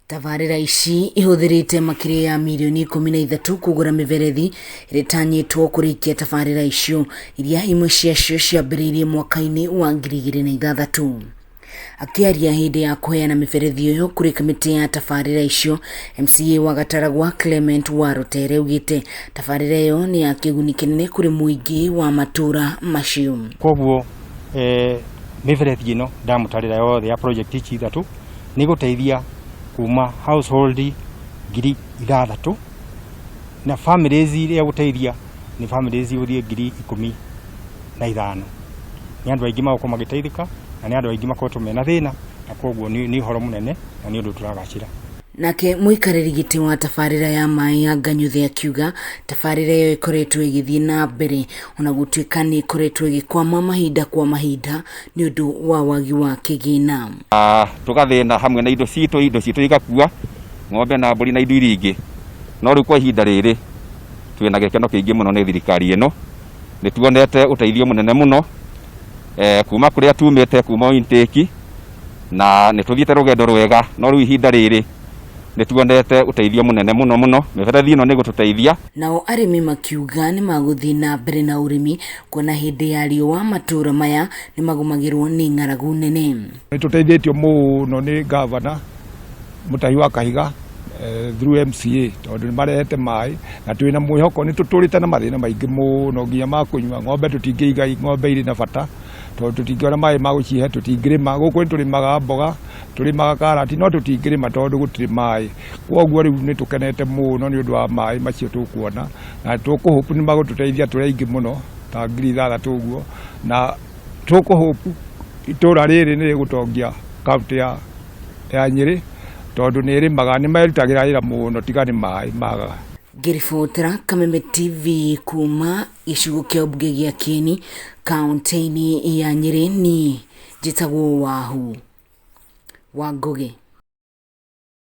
Tabarĩra ici ihũthĩrĩte makĩria ya mirioni 13 kũgũra mĩberethi ĩrĩa ĩtanyĩtwo kũrĩkia tabarĩra icio iria imwe ciacio ciambĩrĩirie mwaka-inĩ wa 2006. Akĩaria hĩndĩ ya kũheana mĩberethi ĩyo kũrĩ kamĩtĩ ya tabarĩra icio, MCA wa Gataragwa Clement Warutere augĩte tabarĩra ĩyo nĩ ya kĩguni kĩnene kũrĩ mũingĩ wa matũũra macio. Koguo mĩberethi ĩno ndamũtarĩra yothe ya project ici ithatũ nĩ gũteithia kuma household 6000 na families iria gũteithia nĩ families gũthiĩ 15,000. Nĩ andũ aingĩ magũkorwo magĩteithĩka na nĩ andũ aingĩ makoretwo mena thĩna na koguo nĩ ũhoro mũnene na nĩ ũndũ tũragacĩra. Nake mũikarĩri gĩtĩ wa tabarĩra ya maĩ ya Nganyũthe akiuga tabarĩra ĩyo ĩkoretwo ĩgĩthiĩ na mbere ona gũtuĩka nĩ ĩkoretwo ĩgĩkwama mahinda kwa mahinda nĩ ũndũ wa wagi wa kĩgĩna. Tũgathĩna hamwe na indo citũ, indo citũ igakua, ng'ombe na mbũri na indo iria ingĩ. No rĩu kwa ihinda rĩrĩ twĩna gĩkeno kĩingĩ mũno nĩ thirikari ĩno, nĩ tuonete ũteithio mũnene mũno kuma kũrĩa tumĩte kuma intake na nĩ tũthiĩte rũgendo rwega, no rĩu ihinda rĩrĩ nĩ tuonete ũteithio mũnene mũno mũno, mĩberethi ĩno nĩ ĩgũtũteithia. Nao arĩmi makiuga nĩ magũthiĩ na mbere na ũrĩmi kuona hĩndĩ ya riũa matũũra maya nĩ magũmagĩrwo nĩ ng'aragu nene. Nĩ tũteithĩtio mũno nĩ ngavana Mutahi wa Kahiga through MCA tondũ nĩ marehete maĩ na twĩna mwĩhoko nĩ tũtũrĩte na mathĩna maingĩ mũno nginya ma kũnyua ng'ombe tũtingĩiga ng'ombe irĩ na bata tondũ tũtingĩona maĩ ma gũcihe tũtingĩrĩma gũkũ nĩ tũrĩmaga mboga tũrĩmaga karati no tũtingĩrĩma tondũ gũtirĩ maĩ koguo rĩu nĩ tũkenete mũno nĩ ũndũ wa maĩ macio tũkuona na tũkũhope nĩ magũtũteithia tũrĩ aingĩ mũno ta 6000 ũguo na tũkũhope itũra rĩrĩ nĩ rĩgũtongia kaũntĩ ya Nyĩrĩ tondũ nĩ ĩrĩmaga nĩ merutagĩra wĩra mũno tiga nĩ maĩ magaga. Ngĩribotera Kameme TV kuma gĩcigo kĩa ũmbunge gĩa Kieni kaũntĩ-inĩ ya Nyĩrĩ, niĩ njĩtagwo Wahu wa Ngũgĩ.